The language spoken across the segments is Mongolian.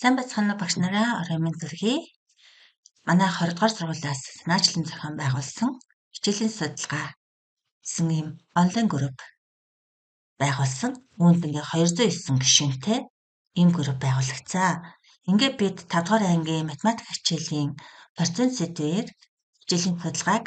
Сайн байцгаана уу багш нараа, оройн мэнд хүргэе. Манай 20 дугаар сургуулиас санаачлан зохион байгуулсан хичээлийн судалгаа гэсэн ийм онлайн групп байгуулсан. Үүнд ингээ 209 гишүүнтэй ийм групп байгуулагдсан. Ингээд бид 5 дугаар ангийн математик хичээлийн процент сэдвээр хичээлийн судалгааг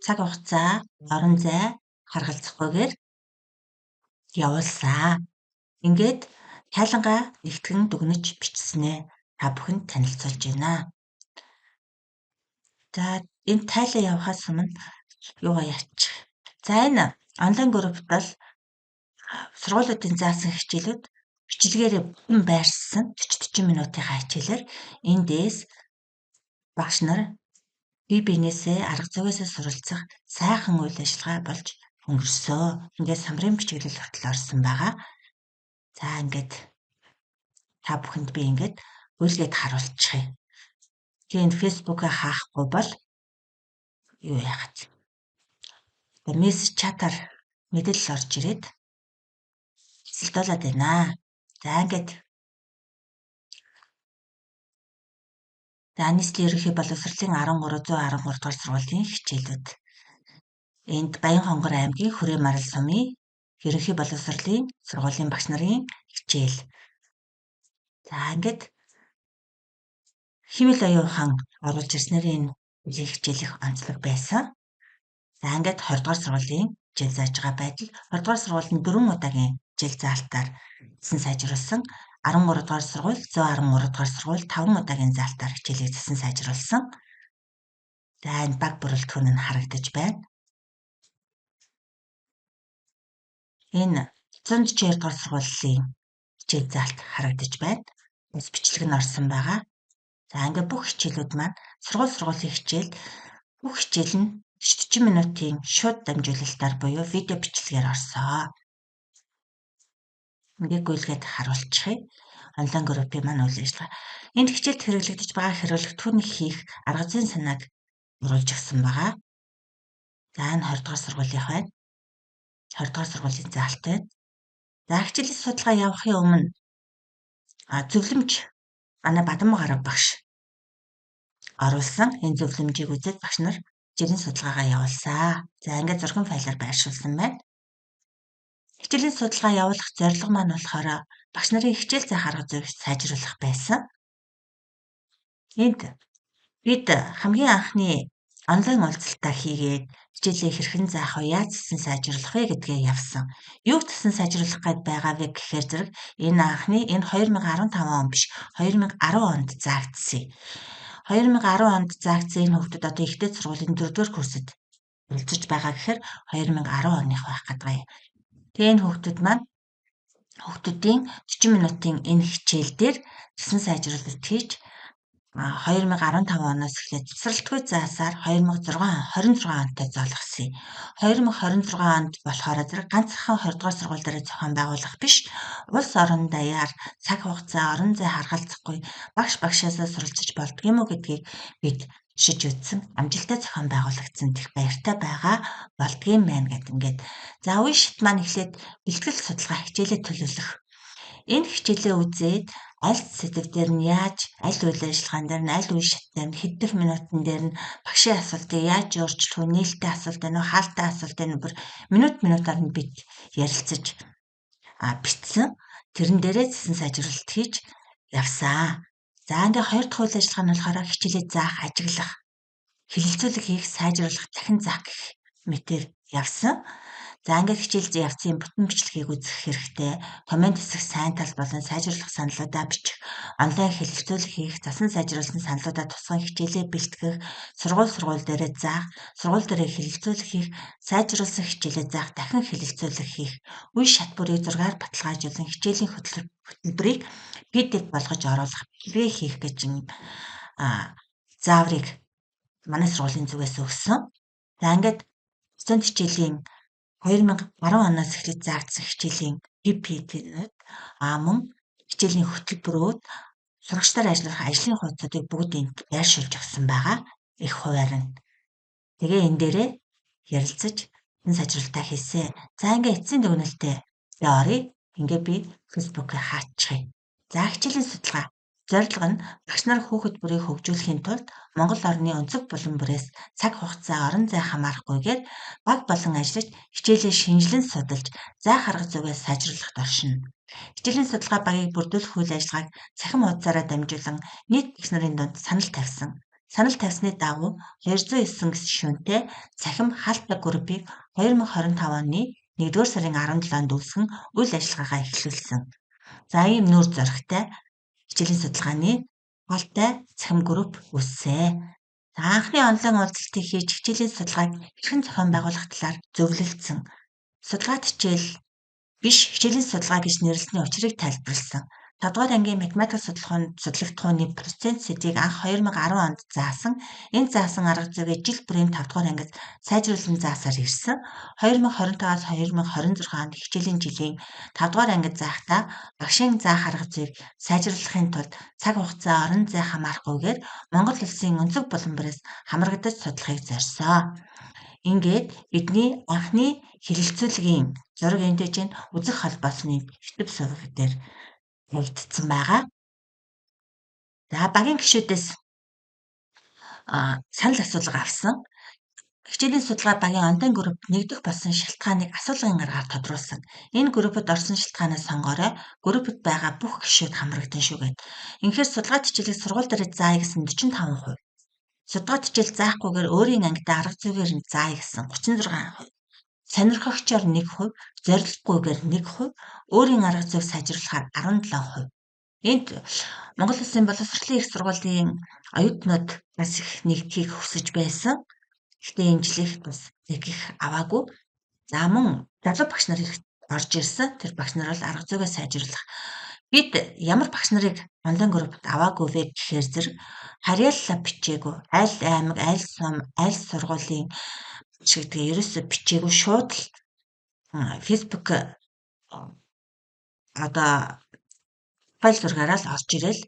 цаг хугацаа, орон зай харгалзахгүйгээр явуулсан. Ингээд тайлангаа нэгтгэн дүгнэж бичснээ та бүхэнд танилцуулж байна. За, энэ тайлан явахаас өмнө юугаа яачих. За, энэ онлайн группт бол сургуулиудын заасан хичээлүүд бичлэгээрээ бүтэн байршсан 40-40 минутынхаа хичээлээр эндээс багш нар бие биенээсээ арга зүйгээсээ суралцах сайхан үйл ажиллагаа болж өнгөрсөө. Ингээд самрын бичиглэл хүртэл орсон байгаа. За, ингээд та бүхэнд би ингээд үйлгээд харуулчихъя. Тэгээ энэ Facebook-аа хаахгүй бол юу яагаад. Тэгээ мессеж чатаар мэдээлэл орж ирээд эсэлдүүлээд байна. За, ингээд за нийслэлийн ерөнхий боловсролын 1313 дугаар сургуулийн хичээлүүд. Энд Баян-Хонгор аймгийн Хүрээ Марал сумын ерөнхий боловсролын сургуулийн багш нарын хичээл. За, ингээд химэл оюун ухаан оруулж ирснээр энэ үеийн хичээл их онцлог байсан. За, ингээд 20 дугаар сургуулийн хичээл зааж байгаа байдал. 20 дугаар сургуулийн 4 удаагийн хичээл заалтаар зэсэн сайжруулсан. 13 дугаар сургууль, 113 дугаар сургууль 5 удаагийн заалтаар хичээлийг зэсэн сайжруулсан. За, энэ баг бүрэлдэхүүн нь харагдаж байна. Энэ 142 дугаар сургуулийн хичээл заалт харагдаж байна. Бас бичлэг нь орсон байгаа. За, ингээд бүх хичээлүүд маань сургуулийн хичээл бүх хичээл нь 40 минутын шууд дамжуулалтаар буюу видео бичлэгээр орсоо. Ингээд гүйлгээд харуулчихъя. Онлайн группийн маань үйл ажиллагаа. Энд хичээлд хэрэглэгдэж байгаа хэрэглэгдэхүүн хийх арга зүйн санааг оруулж өгсөн байгаа. За, энэ 20 дугаар сургуулийнх байна. 20 дугаар сургуулийн заалт байна. За, хичээлийн судалгаа явахын өмнө зөвлөмж манай Бадам гарав багш оруулсан. Энэ зөвлөмжийг үзээд багш нар хичээлийн судалгаагаа явуулсан. За, ингээд зурган файлаар байршуулсан байна. Хичээлийн судалгаа явуулах зорилго маань болохоор багш нарын хичээл заах арга зүйг сайжруулах байсан. Энд бид хамгийн анхны онлайн уулзалтаа хийгээд хичээлээ хэрхэн заах вэ, яаж зэсэн сайжруулах вэ гэдгээ явсан. Юуг зэсэн сайжруулах гээд байгаа вэ гэхээр зэрэг энэ анхны энэ 2015 он биш, 2010 онд заагдсан. 2010 онд заагдсан энэ хүүхдүүд одоо ихтэй сургуулийн 4-р курсэд оролцож байгаа гэхээр 2010 оных байх гэдэг юм. Тэгээ энэ хүүхдүүд маань хүүхдүүдийн 40 минутын энэ хичээл дээр зэсэн сайжруулалт хийж 2015 оноос эхлээд цэцэрлэггүй заасаар 2026 онтой зоолгосон юм. 2026 онд болохоор зэрэг ганцхан 20 дугаар сургууль дээр зохион байгуулах биш, улс орон даяар цаг хугацаа, орон зай харгалзахгүй багш багшаасаа суралцаж болдго юм уу гэдгийг бид жишиж үзсэн. Амжилттай зохион байгуулагдсан их баяртай байгаа болдгийм байна гэд ингээд. За, үе шат маань эхлээд бэлтгэл судалгаа хичээлээ төлөвлөх. Энэ хичээлээ үзээд аль сэдэв дээр нь яаж, аль үйл ажиллагаан дээр нь, аль үе шат дээр нь, хэдэн минутан дээр нь багшийн асуултыг яаж өөрчлөх вэ, нээлттэй асуулт байна уу, хаалттай асуулт байна уу, бүр минут минутаар нь бид ярилцаж бичсэн. Тэрэн дээрээ зэсэн сайжруулалт хийж явсан. За, ингээ хоёр дахь үйл ажиллагаа нь болохоор хичээлээ заах, ажиглах, хэлэлцүүлэг хийх, сайжруулах, дахин заах гэх мэтэр явсан. За, ингээд хичээл явцын бүтэн бичлэгийг үзэх хэрэгтэй. Коммент хэсэг сайн тал болон сайжруулах саналуудаа бичих, онлайн хэлэлцүүлэг хийх, засан сайжруулсан саналуудаа тусган хичээлээ бэлтгэх, сургууль дээрээ заах, сургууль дээрээ хэлэлцүүлэг хийх, сайжруулсан хичээлээ заах, дахин хэлэлцүүлэг хийх, үе шат бүрийг зургаар баталгаажуулан хичээлийн хөтөлбөрийг PDF болгож оруулах, бичлэгээ хийх гэж зааврыг манай сургуулийн зүгээс өгсөн. За, ингээд доцент хичээлийн 2010 оноос эхлэж заагдсан хичээлийн PPT-нүүд, мөн хичээлийн хөтөлбөрүүд, сурагчдаар ажиллах ажлын хуудсуудыг бүгд энд байршуулж өгсөн байгаа. Их хувиар нь. Тэгээ энэ дээрээ ярилцаж энэ сайжруулалтаа хийсэн. За, ингээ эцсийн дүгнэлтээ оръё. Ингээ би Facebook-ыг хаачихъя. За, хичээлийн судалгаа. Зорилго нь багш нар хүүхэд бүрийг хөгжүүлэхийн тулд Монгол орны өнцөг булан бүрээс цаг хугацаа, орон зай хамаарахгүйгээр баг болон ажиллаж хичээлээ шинжилэн судалж заах арга зүгээ сайжруулахад оршино. Хичээлийн судалгаа багийг бүрдүүлэх үйл ажиллагааг цахим хуудасаараа дамжуулан нийт багш нарын дунд санал тавьсан. Санал тавьсны дагуу 209 гишүүнтэй цахим хаалттай группийг 2025 оны 1-р сарын 17-нд үүсгэн үйл ажиллагаагаа эхлүүлсэн. За ийм нүүр зоригтой хичээлийн судалгааны хаалтай цахим групп үүссэн. За анхны онлайн уулзалтыг хийж хичээлийн судалгааг хэрхэн зохион байгуулах талаар зөвлөлдсөн. Судалгаат хичээл биш хичээлийн судалгаа гэж нэрлэсний учирыг тайлбарласан. 5 дугаар ангийн математик судлагдахууны процент сэдвийг анх 2010 онд заасан. Энэ заасан арга зүйгээ жил бүрийн 5 дугаар ангид сайжруулан заасаар ирсэн. 2025-аас 2026 онд хичээлийн жилийн 5 дугаар ангид заахтаа багшийн заах арга зүйг сайжруулахын тулд цаг хугацаа, орон зай хамаарахгүйгээр Монгол улсын өнцөг булан бүрээс хамрагдаж судлахыг зорьсон. Ингээд бидний анхны хэлэлцүүлгийн зураг энд байж байна. Үзэх холбоосны YouTube суваг дээр тавигдсан байгаа. За багийн гишүүдээс санал асуулга авсан. Хичээлийн судалгаа багийн онлайн группт нэгдэх болсон шалтгааныг асуулгын аргаар тодруулсан. Энэ группд орсон шалтгаанаа сонгоорой. Группд байгаа бүх гишүүд хамрагдан шүү гэд. Үнэхээр судалгаа хичээлийг сургууль дээр заая гэсэн 45%. Судалгаа хичээл заахгүйгээр өөрийн ангидаа арга зүгээр нь заая гэсэн 36%. Сонирхогчоор 1%, зорилгогүйгээр 1%, өөрийн арга зүйг сайжруулахаар 17%. Энд Монгол Улсын боловсролын их сургуулийн оюутнууд бас их нэгдэхийг хүсэж байсан. Гэхдээ энэ жилийнх бас нэг их аваагүй. За мөн залуу багш нар их орж ирсэн. Тэр багш нар бол арга зүйгээ сайжруулах. Бид ямар багш нарыг онлайн группт аваагүй вэ гэхээр зэрэг харьяаллаа бичээгүй. Аль аймаг, аль сум, аль сургуулийн гэдгээ ерөөсөө бичээгүй, шууд л Facebook одоо файл зургаараа л орж ирэл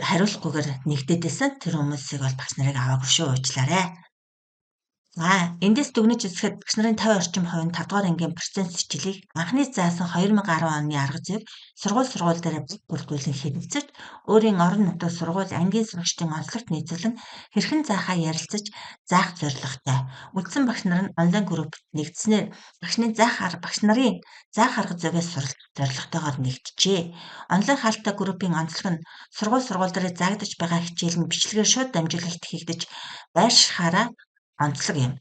хариулахгүйгээр нэгдээд байсан. Тэр хүмүүсийг бол багш нарыг аваагүй шүү, уучлаарай. За эндээс дүгнэж үзэхэд багш нарын 50 орчим хувь нь 5 дугаар ангийн процент хичээлийг анхны заасан 2010 оны арга зүйг сургууль дээр бүрдүүлэн хэрэглэж, өөрийн орон нутаг, сургууль, ангийн сурагчдын онцлогт нийцүүлэн хэрхэн заахаа ярилцаж заах зорилготой. Үлдсэн багш нар нь онлайн группт нэгдснээр багш нарын заах арга зүйгээс суралцах зорилготойгоор нэгджээ. Онлайн хаалттай группийн онцлог нь сургууль дээр заагдаж байгаа хичээл нь бичлэгээр шууд дамжуулалт хийгдэж байршихаараа онцлог юм.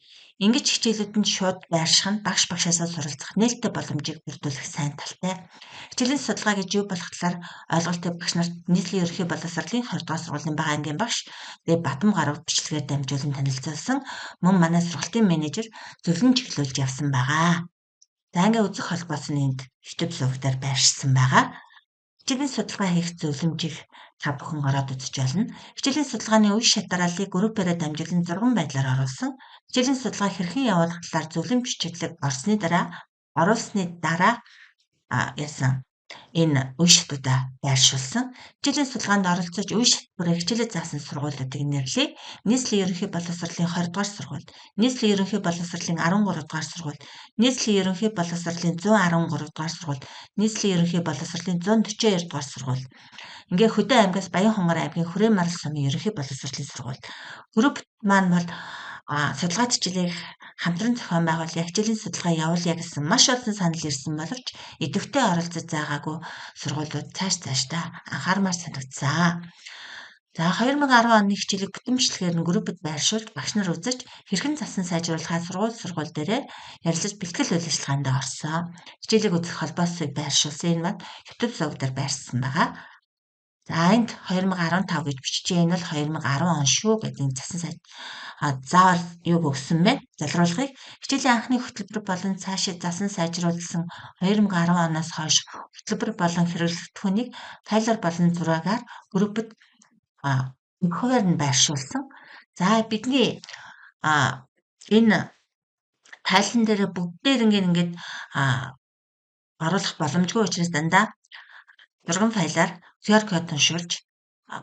Ингэж хичээлүүд нь шууд байрших нь багш багшаасаа суралцах нээлттэй боломжийг бүрдүүлэх сайн талтай. Хичээлийн судалгаа гэж юу болох талаар ойлголтыг багш нарт нийслэлийн ерөнхий боловсролын 20 дугаар сургуулийн бага ангийн багш Батам гарав бичлэгээр дамжуулан танилцуулсан. Мөн манай сургалтын менежер зөвлөн чиглүүлж явсан байгаа. За ингээ үзэх холбоос нь энд YouTube суваг дээр байршсан байгаа. Хичээлийн судалгаа хийх зөвлөмжийг та бүхэн ороод үзэж болно. Хичээлийн судалгааны үе шат дарааллыг группээрээ дамжуулан зурган байдлаар оруулсан. Хичээлийн судалгаа хэрхэн явуулах талаар зөвлөмж чиглэг оруулсны дараа яасан энэ үе шатуудаа байршуулсан. Хичээлийн судалгаанд оролцож үе шат бүрээ хичээлээ заасан сургуулиудыг нэрлэе. Нийслэлийн ерөнхий боловсролын 20 дугаар сургууль, нийслэлийн ерөнхий боловсролын 13 дугаар сургууль, нийслэлийн ерөнхий боловсролын 113 дугаар сургууль, нийслэлийн ерөнхий боловсролын 142 дугаар сургууль. Ингээ Хөдөө аймгаас Баян-Хонгор аймгийн Хүрээ Марал сумын ерөнхий боловсролын сургууль. Групп маань бол судалгаа хичээлийг хамтран зохион байгуулъя, хичээлийн судалгаа явуулъя гэсэн маш олон санал ирсэн боловч идэвхтэй оролцож заагаагүй сургуулиуд цаашдаа анхаармаар санагдсан. За 2010 оны хичээлийг бүтэн бичлэгээр нь группэд байршуулж багш нар үзэж хэрхэн засан сайжруулахаа сургууль дээрээ ярилцаж бэлтгэл үйл ажиллагаанд орсон. Хичээлийг үзэх холбоосыг байршуулсан. Энэ маань YouTube суваг дээр байршсан байгаа. За энд 2015 гэж биччихээ. Энэ бол 2010 он шүү гэдэг энэ засан сайж заавал юуг өгсөн бэ? Залруулгыг хичээлийн анхны хөтөлбөр болон цаашид засан сайжруулсан 2010 оноос хойш хөтөлбөр болон хэрэглэгдэхүүнийг файлаар болон зураагаар группэд хувиар нь байршуулсан. За бидний энэ тайлан дээр бүгдээр ингээд оруулах боломжгүй учраас дандаа зурган файлаар QR код уншуулж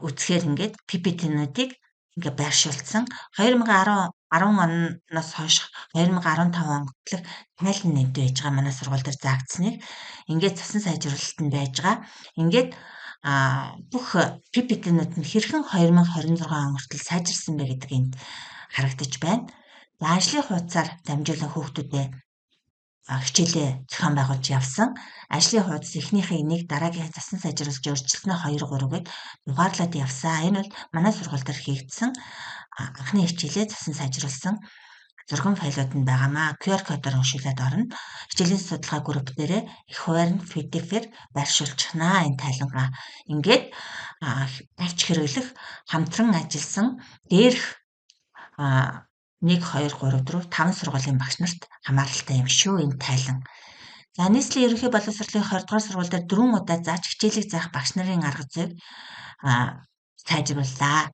үзэхээр ингээд PPT-нүүдийг ингээ байршуулсан. 2010 оноос хойш 2015 он хүртэлх тайлан нэмдэг байж байгаа манай сургууль дээр заагдсныг ингээд засан сайжруулалт нь байж байгаа. Ингээд Бүх PPT-нүүд нь хэрхэн 2026 он хүртэл сайжирсан бэ гэдэг энд харагдаж байна. За, ажлын хуудасаар дамжуулан хүүхдүүдэд хичээлээ зохион байгуулж явсан. Ажлын хуудас эхнийхээ нэг, дараагийн засан сайжруулж өөрчилснөө 2 3 гээд дугаарлаад явсан. Энэ бол манай сургууль дээр хийгдсэн анхны хичээлээ засан сайжруулсан зурган файлууд нь байгаамаа. QR кодоор уншуулад орно. Хичээлийн судалгаа групп дээрээ их хуваар нь PDF-ээр байршуулчихнаа энэ тайлангаа. Ингээд авч хэрэглэх, хамтран ажилласан дээрх 1 2 3 4 5 сургуулийн багш нарт хамааралтай юм шүү энэ тайлан. За, нийслэлийн ерөнхий боловсролын 20 дугаар сургууль дээр 4 удаа зааж хичээлийг заах багш нарын арга зүйг сайжрууллаа.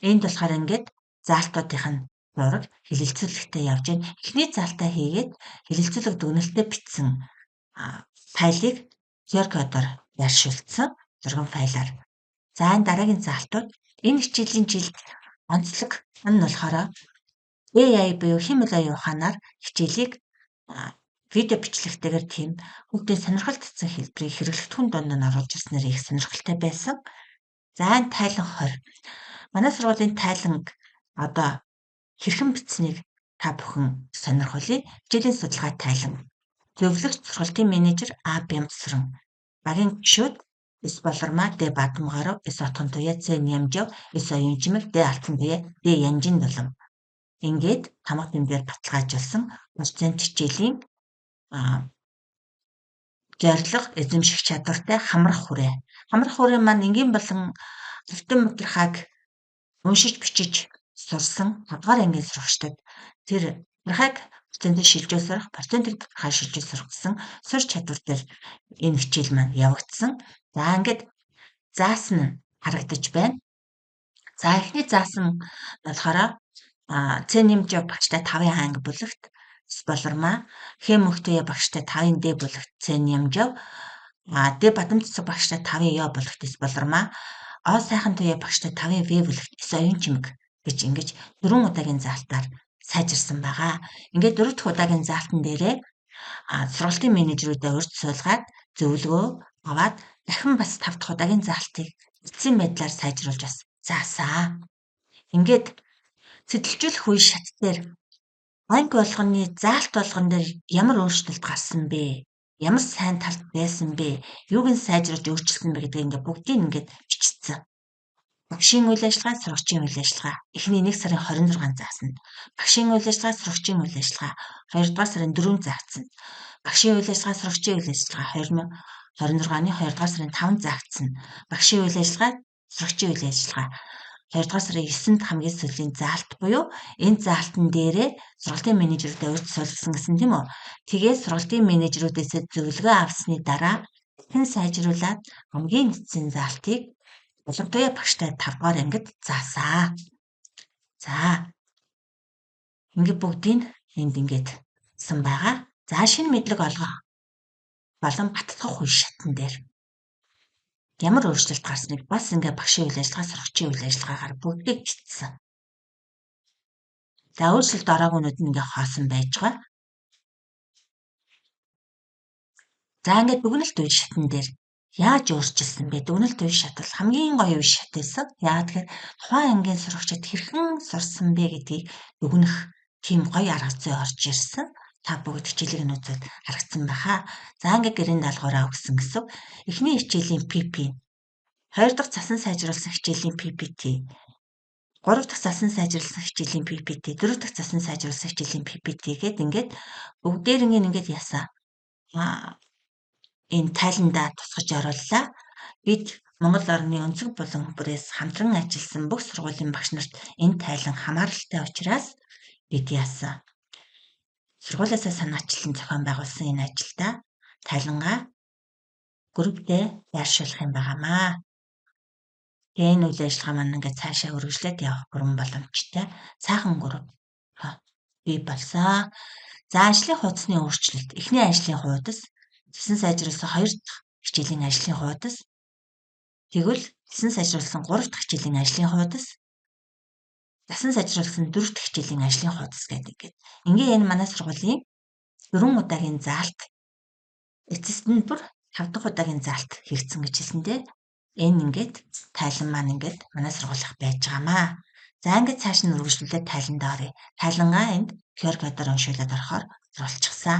Энд болохоор ингээд заалтуудынх нь зураг хэлэлцүүлэгтэй явж байна. Эхний заалтаа хийгээд хэлэлцүүлэг дүгнэлтээ бичсэн файлыг QR кодоор байршуулсан зурган файлаар. За, энэ дараагийн заалтууд, энэ хичээлийн жилд онцлог нь болохоор AI буюу хиймэл оюун ухаанаар хичээлийг видео бичлэгтэйгээр тийм хүүхдийн сонирхол татсан хэлбэрийг хэрэглэгдэхүүн донд нь оруулж ирснээр их сонирхолтой байсан. За, энэ тайлан 20. Манай сургуулийн тайланг одоо хэрхэн бичсэнийг та бүхэн сонирхолъё. Хичээлийн судалгаа тайлан. Зөвлөгч сургалтын менежер А. Бямцсран. Багийн гишүүд С. Болормаа, Д. Бадамгарав, С. Отгонтуяа, С. Нямжав, С. Оюунчимэг, Д. Алтантуяа, Д. Янжин дулам. Ингээд тамга тэмдгээр баталгаажуулсан процент хичээлийн зорилго, эзэмших чадвартай хамрах хүрээ. Хамрах хүрээ маань энгийн болон альтан мудрахаг уншиж бичиж сурсан 5 дугаар ангийн сурагчдад тэр мудрахайг процентыг шилжүүл сурах, процентыг тодорхой шилжүүл сурах гэсэн сур чадвар дээр энэ хичээл маань явагдсан. За, ингээд заасан нь харагдаж байна. За, эхний заасан болохоор Ц нэмж багштай 5-ын анги бүлэгт Болормаа, Х мөхтөе багштай 5-ын Д бүлэгт Ц нэмжв, Д Бадам цэцэг багштай 5-ын Ё бүлэгт С Болормаа, О сайхан туяа багштай 5-ын В бүлэгт С оюун чимэг гэж ингэж 4 удаагийн заалтаар сайжирсан байгаа. Ингээд 4 дахь удаагийн заалтан дээрээ сургалтын менежерүүдэд урьд суулгаад зөвлөгөө аваад дахин бас 5 дахь удаагийн заалтыг эцсийн байдлаар сайжруулж бас заасаа. Ингээд сэтэлжүүлэх үе шат дээр анги болгоны заалт болгон дээр ямар өөрчлөлт гарсан бэ? Ямар сайн талд байсан бэ? Юуг нь сайжруулж өөрчилсөн бэ гэдгийг ингээд бүгдийг ингээд бичсэн. Багшийн үйл ажиллагаа, сурагчийн үйл ажиллагаа. Эхний 1 сарын 26-нд заасан. Багшийн үйл ажиллагаа, сурагчийн үйл ажиллагаа. 2 дугаар сарын 4-нд заагдсан. Багшийн үйл ажиллагаа, сурагчийн үйл ажиллагаа 2026 оны 2 дугаар сарын 5-нд заагдсан. Багшийн үйл ажиллагаа, сурагчийн үйл ажиллагаа 2 дугаар сарын 9-нд хамгийн сүүлийн заалт буюу энэ заалтан дээрээ сургалтын менежерүүдэд урьд суулгасан гэсэн, тийм үү? Тэгээд сургалтын менежерүүдээс зөвлөгөө авсны дараа дахин сайжруулад хамгийн эцсийн заалтыг Булгантуяа багштай 5 дугаар ангид заасаа. За, ингээд бүгдийг энд ингээд сан байгаа. За, шинэ мэдлэг олгох болон баттгах үе шатан дээр ямар өөрчлөлт гарсныг бас ингээ багшийн үйл ажиллагаа, сурагчийн үйл ажиллагаагаар бүгдийг бичсэн. За, өөрчлөлт ороогүй нь ингээ хоосон байж байгаа. За, ингээд дүгнэлт үе шатан дээр яаж өөрчилсөн бэ? Дүгнэлт үе шат бол хамгийн гоё үе шат байсан. Яагаад тэгэхээр тухайн ангийн сурагчид хэрхэн сурсан бэ гэдгийг дүгнэх тийм гоё арга зүй орж ирсэн. Та бүгд хичээлийг нь үзээд харагдсан байхаа. За, ингээд гэрийн даалгавраа өгсөн гэсэн. Эхний хичээлийн PP, хоёр дахь засан сайжруулсан хичээлийн PPT, гурав дахь засан сайжруулсан хичээлийн PPT, дөрөв дахь засан сайжруулсан хичээлийн PPT гээд ингээд бүгдээрнгийн ингээд ясаа. Энэ тайландаа тусгаж орууллаа. Бид Монгол орны өнцөг булан бүрээс хамтран ажилласан бүх сургуулийн багш нарт энэ тайлан хамааралтай учраас бид яасан. Сургуулиасаа санаачлан зохион байгуулсан энэ ажилдаа тайлангаа групптэй байршуулах юм байгаамаа. Тэгээ энэ үйл ажиллагаа маань ингээд цаашаа үргэлжлээд явах бүрэн боломжтой. Цаахан групп бий болсон. За, ажлын хуудасны өөрчлөлт. Эхний ажлын хуудас, зэсэн сайжруулсан хоёр дахь хичээлийн ажлын хуудас, тэгвэл зэсэн сайжруулсан гурав дахь хичээлийн ажлын хуудас, засан сайжруулсан дөрөв дахь хичээлийн ажлын хуудас гэдэг ингээд. Ингээ энэ манай сургуулийн 4 удаагийн заалт, эцэст нь бүр 5 дахь удаагийн заалт хийгдсэн гэж хэлсэн дээ. Энэ ингээд тайлан маань ингээд манай сургуулих байж байгаамаа. За, ингээд цааш нь үргэлжлүүлээд тайландаа оръё. Тайлангаа энд QR кодоор уншуулад орохоор оруулчихсан.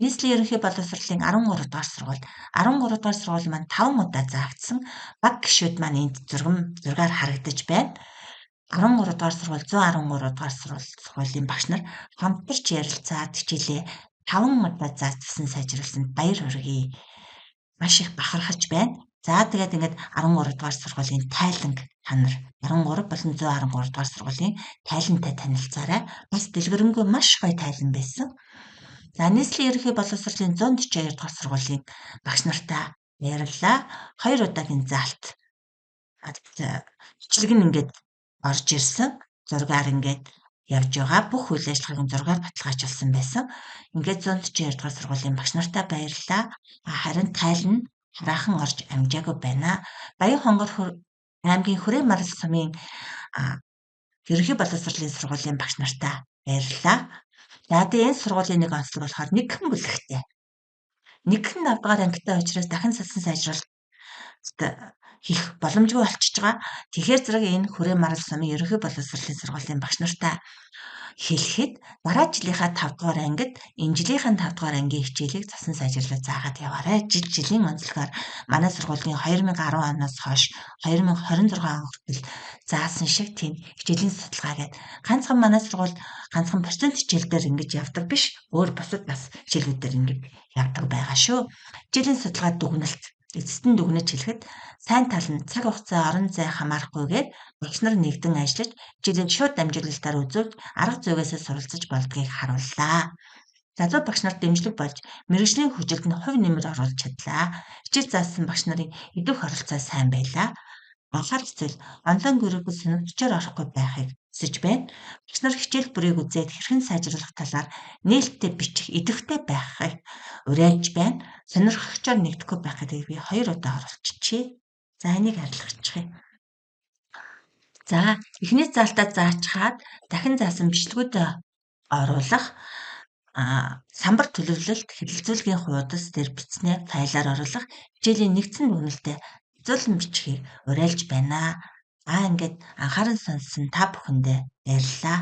Нийслэлийн ерөнхий боловсролын 13 дугаар сургууль. 13 дугаар сургууль маань 5 удаа заагдсан. Баг гишүүд маань энд зургаар харагдаж байна. 13 дугаар сургууль, 113 дугаар сургуулийн багш нар хамтарч ярилцаад хичээлээ 5 удаа заасан сайжруулсанд баяр хүргэе. Маш их бахархаж байна. За, тэгээд ингээд 13 дугаар сургуулийн тайланг та нар 13 болон 113 дугаар сургуулийн тайлантай танилцаарай. Бас дэлгэрэнгүй маш гоё тайлан байсан. За, нийслэлийн ерөнхий боловсролын 142 дугаар сургуулийн багш нартаа баярлалаа. Хоёр удаагийн заалт бичлэг нь ингээд орж ирсэн. Зургаар ингээд явж байгаа. Бүх үйл ажиллагааг зургаар баталгаажуулсан байсан. Ингээд 142 дугаар сургуулийн багш нартаа баярлалаа. Харин тайл нь хараахан орж амжаагүй байна. Баян-Хонгор аймгийн Хүрээ Марал сумын ерөнхий боловсролын сургуулийн багш нартаа баярлалаа. За, тэгээ энэ сургуулийн нэг онцлог болохоор нэгэн бүлэгтэй. Нэгэн 8 дугаар ангитай учраас дахин цалсан сайжруулалт хийх боломжгүй болчихж байгаа. Тэгэхээр зэрэг энэ Хүрээ Марал сумын ерөнхий боловсролын сургуулийн багш нартаа хэлэхэд дараа жилийнхаа 5 дугаар ангид энэ жилийнхээ 5 дугаар ангийн хичээлийг цасан сайжруулаад заагаад яваарай. Жил жилийн онцлогоор манай сургуулийн 2010 оноос хойш 2026 он хүртэл заасан шиг тийм хичээлийн судалгаа гээд ганцхан манай сургууль ганцхан процент хичээл дээр ингэж явдаг биш. Өөр бусад бас хичээлүүд дээр ингэж явдаг байгаа шүү. Хичээлийн судалгаа дүгнэлт эцэст нь дүгнэж хэлэхэд сайн тал нь цаг хугацаа, орон зай хамаарахгүйгээр багш нар нэгдэн ажиллаж, хичээлийг шууд дамжуулалтаар үзүүлж, арга зүйгээсээ суралцаж болдгийг харууллаа. Залуу багш нарт дэмжлэг болж, мэргэжлийн хөгжилд нь хувь нэмэр оруулж чадлаа. Хичээл заасан багш нарын идэвх оролцоо сайн байлаа. Анхаарах зүйл онлайн группэд сонирхчоор орохгүй байхыг хүсэж байна. Багш нар хичээл бүрийг үзээд хэрхэн сайжруулах талаар нээлттэй бичих идэвхтэй байхыг уриалж байна. Сонирхогчоор нэгдэхгүй байх гэдгийг би 2 удаа оруулчихжээ. За, энийг арилгачих. За, эхний заалтаа заачхаад дахин заасан бичлэгүүдээ оруулах, самбар төлөвлөлт, хэлэлцүүлгийн хуудас дээр бичснээ файлаар оруулах, хичээлийн нэгдсэн дүгнэлтээ зөөлөн бичихийг уриалж байна. Ингээд анхааран сонссон та бүхэндээ баярлалаа.